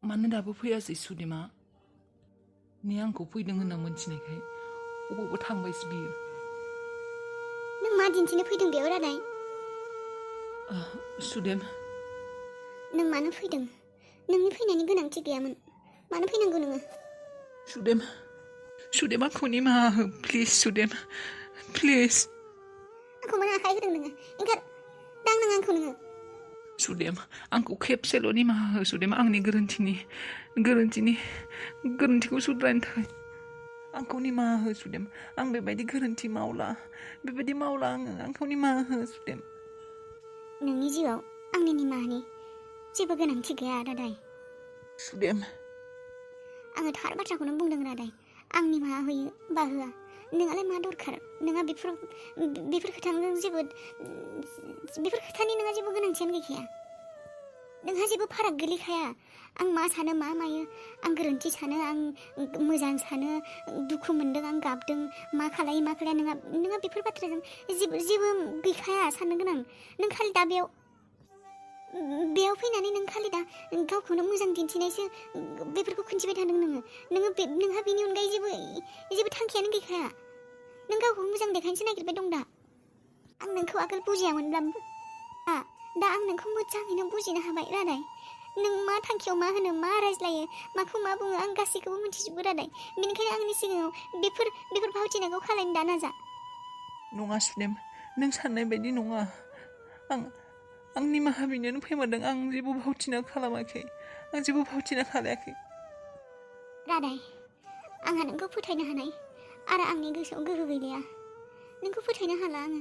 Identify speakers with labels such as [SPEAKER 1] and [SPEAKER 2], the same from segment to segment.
[SPEAKER 1] मानो दाबो फैयासै सुदेमा? ने आंखौ फैदों होनना मोनथिनायखाय अबावबा थांबायसो बियो।
[SPEAKER 2] नों मा दिन्थिनो फैदों बेयाव रादाय?
[SPEAKER 1] सुदेम,
[SPEAKER 2] नों मानो फैदों? नोंनि फैनायनि गोनांथि गैयामोन। मानो फैनांगौ नोङो?
[SPEAKER 1] सुदेम आंखौ निमाहा हो प्लिज सुदेम, प्लिज।
[SPEAKER 2] आंखौ मानो आखाय होदों नोङो? ओंखार, दांनाङा आंखौ नोङो।
[SPEAKER 1] सुदेम, आंखौ खेबसेल' निमाहा हो सुदेम, आंनि गोरोन्थिखौ सुद्रायनो थाखाय आंखौ निमाहा हो सुदेम। आं बेबायदि गोरोन्थि मावला, आङो। आंखौ निमाहा हो सुदेम।
[SPEAKER 2] नोंनि जिउआव आंनि निमाहानि जेबो गोनांथि गैया रादाय।
[SPEAKER 1] सुदेम,
[SPEAKER 2] आङो थार बाथ्राखौनो बुंदों रादाय। आं निमाहा होयो बा होआ नोंहालाय मा दरखार? नोंहा बेफोर खोथाजों बेफोर खोथानि नोंहा जेबो गोनांथियानो गैखाया। नोंहा जेबो फाराग गोलैखाया। आं मा सानो मा मायो, आं गोरोन्थि सानो, आं मोजां सानो, दुखु मोनदों, आं गाबदों, मा खालायो मा खालाया, नोंहा बेफोर बाथ्राजों जेबो गैखाया साननो गोनां। नों खालि दा बेयाव फैनानै नों खालि दा गावखौनो मोजां दिन्थिनायसो बेफोरखौ खिन्थिबाय थादों नोङो। नोंहा बेनि अनगायै जेबो थांखियानो गैखाया। नों गावखौ मोजां देखायनोसो नागिरबाय दं दा। आं नोंखौ आगोल बुजियामोनब्लाबो दा आं नोंखौ मोजाङैनो बुजिनो हाबाय रादाय। नों मा थांखियाव मा होनो, मा रायज्लायो, माखौ मा बुङो, आं गासैखौबो मिथिजोबो रादाय। बेनिखायनो आंनि सिगाङाव बेफोर फावथिनायखौ खालायनो दा नाजा।
[SPEAKER 1] नङा सुदेम, नों साननाय बायदि नङा। आं निमाहा बिनायानो फैमारदों। आं जेबो फावथिना खालामाखै, आं जेबो फावथिना खालायाखै।
[SPEAKER 2] रादाय, आंहा नोंखौ फोथायनो हानाय आरो आंनि गोसोआव गोहो गैलिया। नोंखौ फोथायनो हाला आङो।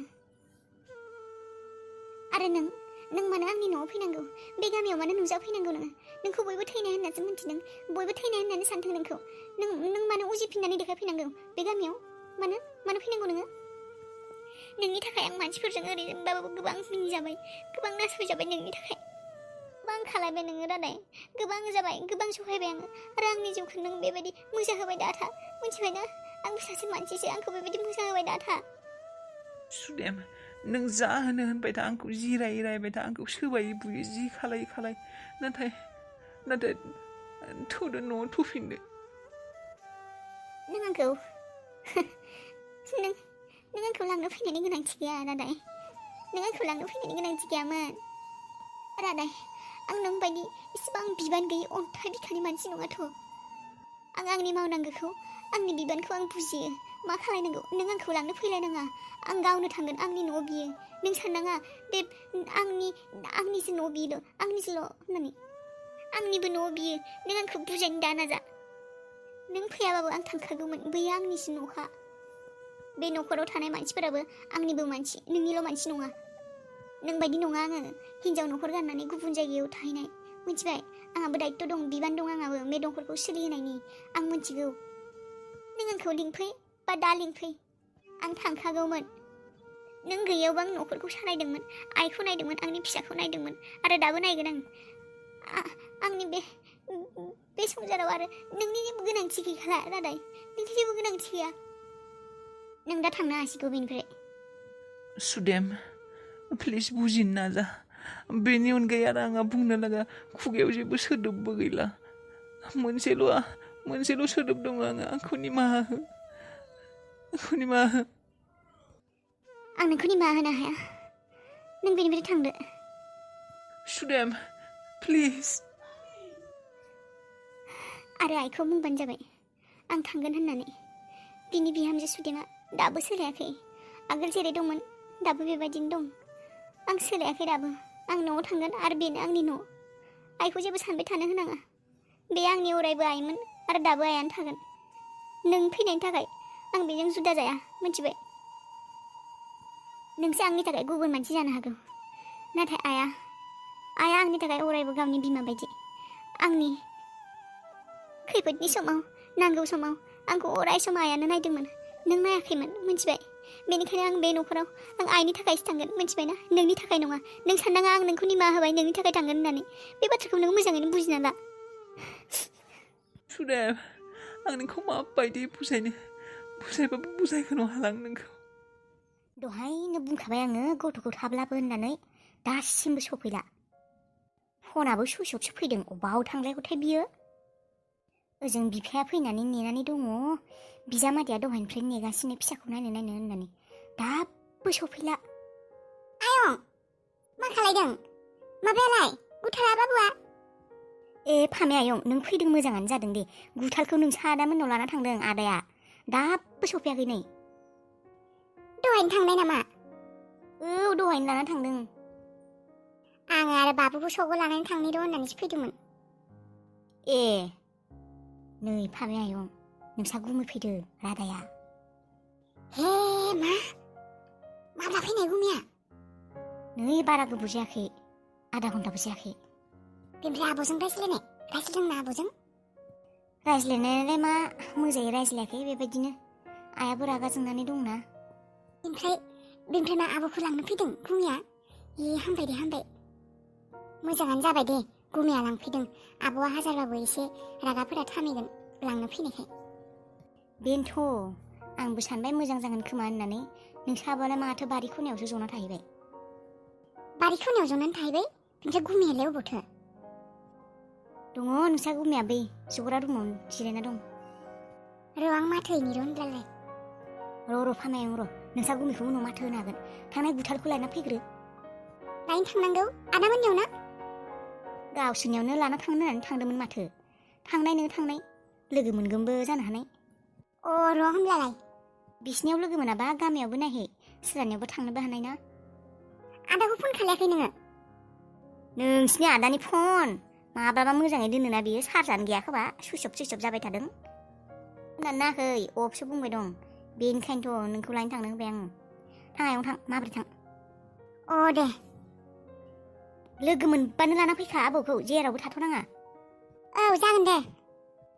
[SPEAKER 2] आरो नों मानो आंनि न'आव फैनांगौ? बे गामियाव मानो नुजाफैनांगौ नोङो? नोंखौ बयबो थैनाय होननासो मिन्थिदों, बयबो थैनाय होननानै सानदों नोंखौ। नों मानो उजिफिननानै देखायफैनांगौ बे गामियाव? मानो फैनांगौ नोङो? नोंनि थाखाय आं मानसिफोरजों ओरैनोबाबो गोबां मिनिजाबाय, गोबां नासयजाबाय नोंनि थाखाय। गोबां खालायबाय नोङो रादाय, गोबां जाबाय, गोबां सहायबाय आङो। आरो आंनि जिउखौ नों बेबायदि मोजाहोबाय दा था, मिथिबायना? आंबो सासे मानसिसो, आंखौ बेबायदि मोजाहोबाय दा था।
[SPEAKER 1] सुदेम, नों जा होनबाय था, आंखौ जि रायबाय था, आंखौ सोबाय बुयो, जि खालाय। नाथाय थौदो, न'आव थफिनदो।
[SPEAKER 2] नों आंखौ नों आंखौ लांनो फैनायनि गोनांथि गैया रादाय। नों आंखौ लांनो फैनायनि गोनांथि गैयामोन रादाय। आं नों बायदि इसेबां बिबान गैयै अन्थाइ बिखानि मानसि नङाथ'। आंनि मावनांगौखौ, आंनि बिबानखौ आं बुजियो। मा खालायनांगौ नों आंखौ लांनो फैलायनाङा। आं गावनो थांगोन, आंनि न'आव बियो। नों साननाङा बे आंनिसो न' बियोल', आंनिसोल' होननानै। आंनिबो न' बियो। नों आंखौ बुजायनो दा नाजा। नों फैयाबाबो आं थांखागौमोन, बैयो आंनिसो न'खा। बे न'खराव थानाय मानसिफोराबो आंनिबो मानसि, नोंनिल' मानसि नङा। नों बायदि नङा आङो हिन्जाव न'खर गारनानै गुबुन जायगायाव थाहैनाय, मिथिबाय? आंहाबो दायित्व दं, बिबान दं आंहाबो बे न'खरखौ सोलिहोनायनि। आं मिथिगौ। नों आंखौ लिंफै बा दा लिंफै, आं थांखागौमोन। नों गैयावबो आं न'खरखौ सालायदोंमोन, आइखौ नायदोंमोन, आंनि फिसाखौ नायदोंमोन, आरो दाबो नायगोन आं। आंनि बे संसाराव आरो नोंनि जेबो गोनांथि गैखाला रादाय, नोंनि जेबो गोनांथि गैया। नों दा थांनो हासिगौ बेनिफ्राय।
[SPEAKER 1] सुदेम, प्लिज बुजिनो नाजा। बेनि अनगायै आरो आंहा बुंनो लागा खुगायाव जेबो सोदोबबो गैला। मोनसेल' सोदोब दङ आङो, आंखौ निमाहा हो।
[SPEAKER 2] आं नोंखौ निमाहा होनो हाया। नों बेनिफ्राय थांदो।
[SPEAKER 1] सुदेम, प्लिज।
[SPEAKER 2] आरो आइखौ बुंबानो जाबाय आं थांगोन होननानै। बिनि बिहामजो सुदेमा दाबो सोलायाखै। आगोल जेरै दंमोन दाबो बेबायदिनो दं। आं सोलायाखै दाबो। आं न'आव थांगोन आरो बेनो आंनि न'। आइखौ जेबो सानबाय थानो होनाङा। बे आंनि अरायबो आइमोन आरो दाबो आइयानो थागोन। नों फैनायनि थाखाय आं बेजों जुदा जाया, मिथिबाय? नोंसो आंनि थाखाय गुबुन मानसि जानो हागौ, नाथाय आइया आंनि थाखाय अरायबो गावनि बिमा बायदि। आंनि खैफोदनि समाव, नांगौ समाव आंखौ अराय सम आइयानो नायदोंमोन। नों नायाखैमोन, मिथिबाय? बेनिखायनो आं बे न'खराव आं आइनि थाखायसो थांगोन, मिथिबायना? नोंनि थाखाय नङा। नों साननाङा आं नोंखौ निमाहा होबाय नोंनि थाखाय थांगोन होननानै। बे बाथ्राखौ नों मोजाङैनो बुजिना ला।
[SPEAKER 1] सुदेम, आं नोंखौ माबायदि बुजायबाबो बुजायखोनो हाला आं नोंखौ।
[SPEAKER 2] दहायनो बुंखाबाय आङो गथ'खौ थाब लाबो होननानै, दासिमबो सफैला। फनाबो सुइस अफसो फैदों। अबाव थांलायगौथाय बियो? ओजों बिफाया फैनानै नेनानै दङ। बिजामादैया दहायनिफ्राय नेगासिनो फिसाखौ नायनो होननानै दाबो सफैला। आयं मा खालायदों? माबायालाय गुथाला बाबुआ? ए फामे आयं, नों फैदों मोजाङानो जादों दे। गुथालखौ नोंसा आदामोननाव लाना थांदों आदाया। दाबो सफैयाखै नै। दहायनो थांनाय नामा? औ दहायनो लाना थांदों। आङो आरो बाबुखौ सगो लानानै थांनि र' होननानैसो फैदोंमोन। ए नै फामे आयं, नोंसा गुमै फैदो रादाया। हे माब्ला फैनाय गुमैया? नै बारा गोबाव जायाखै, आधा घन्टाबो जायाखै। बेनिफ्राय आब'जों रायज्लायदोंना आब'जों? रायज्लायनायालाय मा मोजाङै रायज्लायाखै, बेबायदिनो आइयाबो रागा जोंनानै दंना। बेनिफ्राय मा आब'खौ लांनो फैदों गुमैया? ए हामबाय दे हामबाय। मोजाङानो जाबाय दे गुमैया लांफैदों। आब'आ हाजारबाबो एसे रागाफोरा थामिगोन लांनो फैनायखाय। बेनोथ' आंबो सानबाय मोजां जागोन खोमा होननानै। नोंसाबोलाय माथो बारि खनायावसो जना थाहैबाय? बारि खनायाव जनानै थाहैबाय? ओमफ्राय गुमैयालाय अबावथो? दङ नोंसा गुमैया बै जग्रा रुमाव जिरायना दं। र' आं माथो हैनि र' होनब्लालाय। र' फामायं र', नोंसा गुमैखौ उनाव माथो होनो हागोन। थांनाय गुथालखौ लायना फैग्रो। लायनो थांनांगौ आदामोननियाव ना? गावसोरनियावनो लाना थांनो होननानै थांदोंमोन माथो। थांनाय लोगो मोनगोनबो जानो हानाय। अ र' होमब्लालाय बिसिनियाव लोगो मोनाबा गामियावबो नायहै, सोरहानियावबो थांनोबो हानाय ना। आदाखौ फन खालायाखै नोङो? नोंसिनि आदानि फन माब्लाबा मोजाङै दोनोना बियो, चार्जानो गैया खोमा, सुइस अफ जाबाय थादों। होननानै नायाखै, अफसो बुंबाय दं। बेनिखायनोथ' नोंखौ लायनो थांनो होबाय आङो। थां आयं थां, माबोरै थां? अ दे लोगो मोनबानो लाना फैखा आबौखौ, जेरावबो थाथ'नाङा। औ जागोन दे।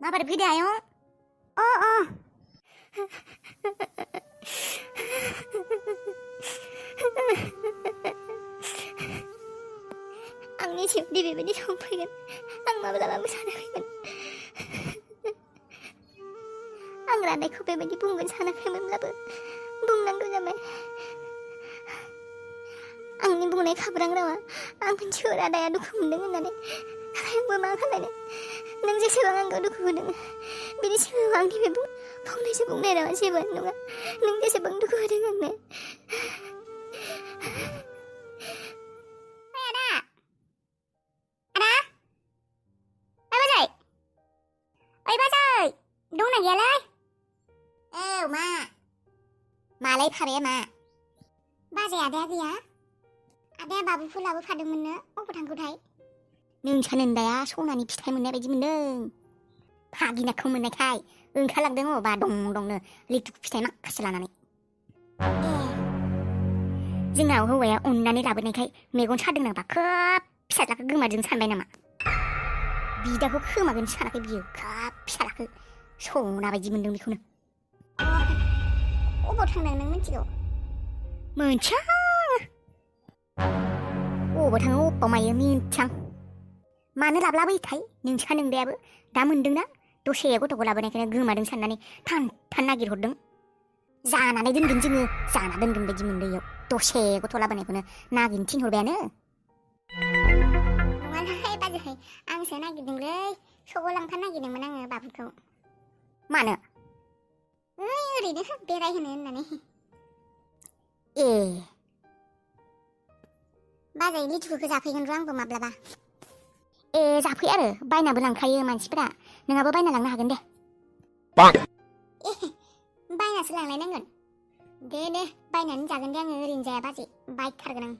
[SPEAKER 2] माबोरै फैदो आयं? अ आंनि जिउनि बेबायदि सम फैगोन आं माब्लाबाबो सानाखैमोन। आं रादायखौ बेबायदि बुंगोन सानाखैमोनब्लाबो बुंनांगौ जाबाय। आंनि बुंनाय खाब्रां रावा आं मिथिगौ रादाया दुखु मोनदों होननानै, आंबो मा खालायनो। नों जेसेबां आंखौ दुखु होदों बिनि सिगाङाव आंनि बे फंनैसो बुंनाय रावा जेबोआनो नङा। नों जेसेबां दुखु होदों आंनो। दंना गैयालै? औ मालाय फाराया मा? बाजै आदाया गैया? आदाया बाबुखौ लाबोफादोंमोननो, अबाव थांखोथाय? नोंसा नोन्दाया सनानि फिथाइ मोननाय बायदि मोनदों। फागिनाखौ मोननायखाय ओंखारलांदों अबा दंनो लिथुखु फिथाइ माखासे लानानै। ए जोंना हौवाया अननानै लाबोनायखाय मेगन सादों नामा? खोब फिसाज्लाखौ गोमादों सानबाय नामा? बिदाखौ खोमागोन सानाखै बियो, खोब फिसाज्लाखौ सना बायदि मोनदों बेखौनो। अबाव थांदों नों मिथिगौ? मोनथिया। अबाव थाङो अबाव मायो मिन्थियां। मानो लाबलाबोयोथाय नोंसा नोंदायाबो? दा मोनदोंना दसे गथ'खौ लाबोनायखायनो गोमादों साननानै थान नागिरहरदों। जानानै दोनगोन जोङो, जाना दोनगोन बायदि मोनदों इयाव दसे गथ' लाबोनायखौनो नागिरनो थिनहरबायानो। नङाहाय बाजै, आंसो नागिरदोंलै, सगाव लांफानो नागिरदोंमोन आङो बाबुखौ। मानो? ओरैनो बेरायहोनो होननानै। ए बाजै लिथुखौ जाफैगोन र' आंबो माब्लाबा। ए जाफै आरो बायनाबो लांखायो मानसिफोरा, नोंहाबो बायना लांनो हागोन दे। ए बायनासो लांलायनांगोन? दे बायनानै जागोन दे आङो, ओरैनो जाया बाजै, बायथारगोन आं।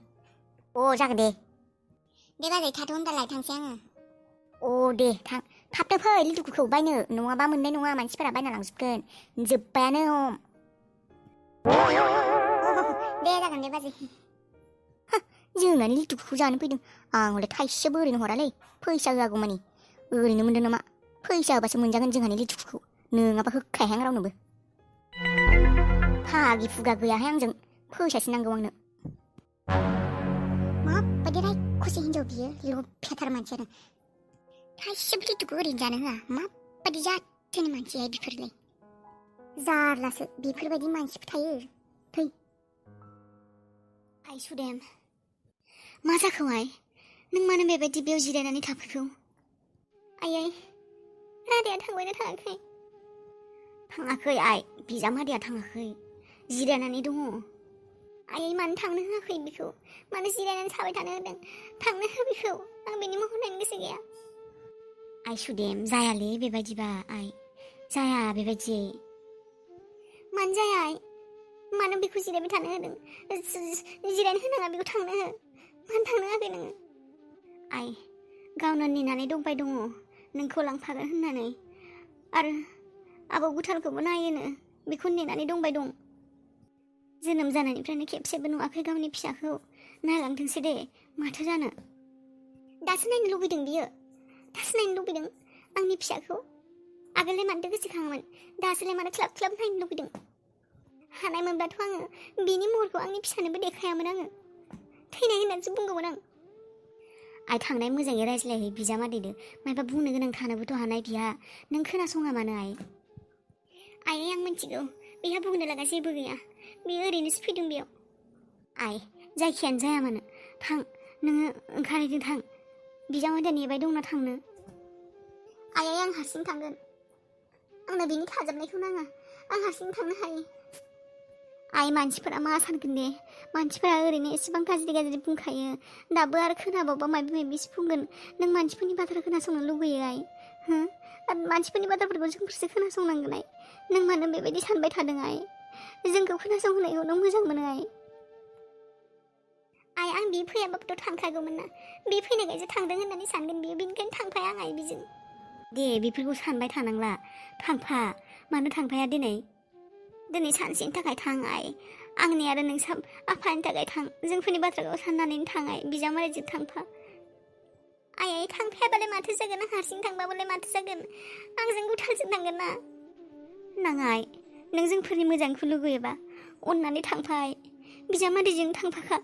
[SPEAKER 2] अ जागोन दे बाजै थाथ' होनबालाय थांसै आङो। अ दे थां, थाबनो फै लिथुखौ बायनो, नङाबा मोननाय नङा, मानसिफोरा बायना लांजोबगोन, जोब्बायानो हम। दे जागोन दे बाजै। जोंनानै लिथुखौ जानो फैदों, आं हले थाइसेबो ओरैनो हरालै, फैसा होआगौ मानि। ओरैनो मोनदों नामा? फैसा होबासो मोनजागोन जोंहानि लिथुखौ, नोङाबा होखायाहां रावनोबो। फागि फुगा गैयाहाय आंजों, फैसासो नांगौ आंनो। माबायदि रायख'से हिनजाव बियो, लफियाथार मानसियानो। थाइसेबो लिथुखौ ओरैनो जानो होआ, माबायदि जाथोनि मानसियाहाय बिफोरलाय। जारलासो, बेफोरबायदि मानसिबो थायो। थै आइ सुदेम, मा जाखोहाय? नों मानो बेबायदि बेयाव जिरायनानै थाफैखौ? आयै आदाया थांबायना थाङाखै? थाङाखै आइ, बिजामादैया थाङाखै, जिरायनानै दङ। आयै मानो थांनो होआखै बेखौ? मानो जिरायनानै थाबाय थानो होदों? थांनो हो बेखौ, आं बेनि महर नायनो गोसो गैया। आइ सुदेम, जायालै बेबायदिबा आइ, जाया बेबायदि। मानो जाया आइ? मानो बेखौ जिरायबाय थानो होदों? जिरायनो होनाङा, बेखौ थांनो हो। मानो थांनो होआखै नोङो? आइ, गावनो नेनानै दंबाय दङ नोंखौ लांफागोन होननानै, आरो आबौ गुथालखौबो नायोनो, बेखौ नेनानै दंबाय दं। जोनोम जानायनिफ्रायनो खेबसेबो नुवाखै गावनि फिसाखौ, नायलांथोंसै दे, माथो जानो। दासो नायनो लुबैदों बियो, दासो नायनो लुबैदों आंनि फिसाखौ। आगोललाय मानोथो गोसोखाङोमोन, दासोलाय मानो ख्लाब ख्लाब नायनो लुबैदों। हानाय मोनब्लाथ' आङो बिनि महरखौ आंनि फिसानोबो देखायामोन आङो, थैनाय होननानैसो बुंगौमोन आं। आइ थांनाय मोजाङै रायज्लायहै बिजामादैदो, मायबा बुंनो गोनां थानोबोथ' हानाय बिहा, नों खोनासङा मानो आइ? आइ आं मिथिगौ, बेहा बुंनो लागा जेबो गैया, बेयो ओरैनोसो फैदों बेयाव। आइ, जायखियानो जाया मानो, थां, नोङो ओंखारहैदो थां, बिजामादैया नेबाय दंना थांनो। आइ आं हारसिं थांगोन, आंनो बेनि थाजाबनायखौ नाङा, आं हारसिं थांनो हायो। आइ मानसिफोरा मा सानगोन दे, मानसिफोरा ओरैनो एसेबां गाज्रि गाज्रि बुंखायो, दाबो आरो खोनाबावबा माबा माबिसो बुंगोन। नों मानसिफोरनि बाथ्रा खोनासंनो लुबैयो आइ, हो? मानसिफोरनि बाथ्राफोरखौ जोंफोरसो खोनासंनांगोन आइ। नों मानो बेबायदि सानबाय थादों आइ? जोंखौ खोनासंहोनायखौ नों मोजां मोनो आइ? आइ आं बे फैयाबाबोथ' थांखागौमोन ना, बे फैनायखायसो थांदों होननानै सानगोन बियो, बेनिखायनो थांफाया आं आइ बिजों। दे बेफोरखौ सानबाय थानांला, थांफा, मानो थांफाया दिनै? दिनै सानसेनि थाखाय थां आइ, आंनि आरो नों आफानि थाखाय थां, जोंफोरनि बाथ्राखौ साननानैनो थां आइ, बिजामादैजों थांफा। आइ थांफायाबालाय माथो जागोन, आं हारसिं थांबाबालाय माथो जागोन, आंजों गुथालजों थांगोन ना। नाङा आइ, नों जोंफोरनि मोजांखौ लुगैयोबा अन्नानै थांफा आइ, बिजामादैजों थांफाखा।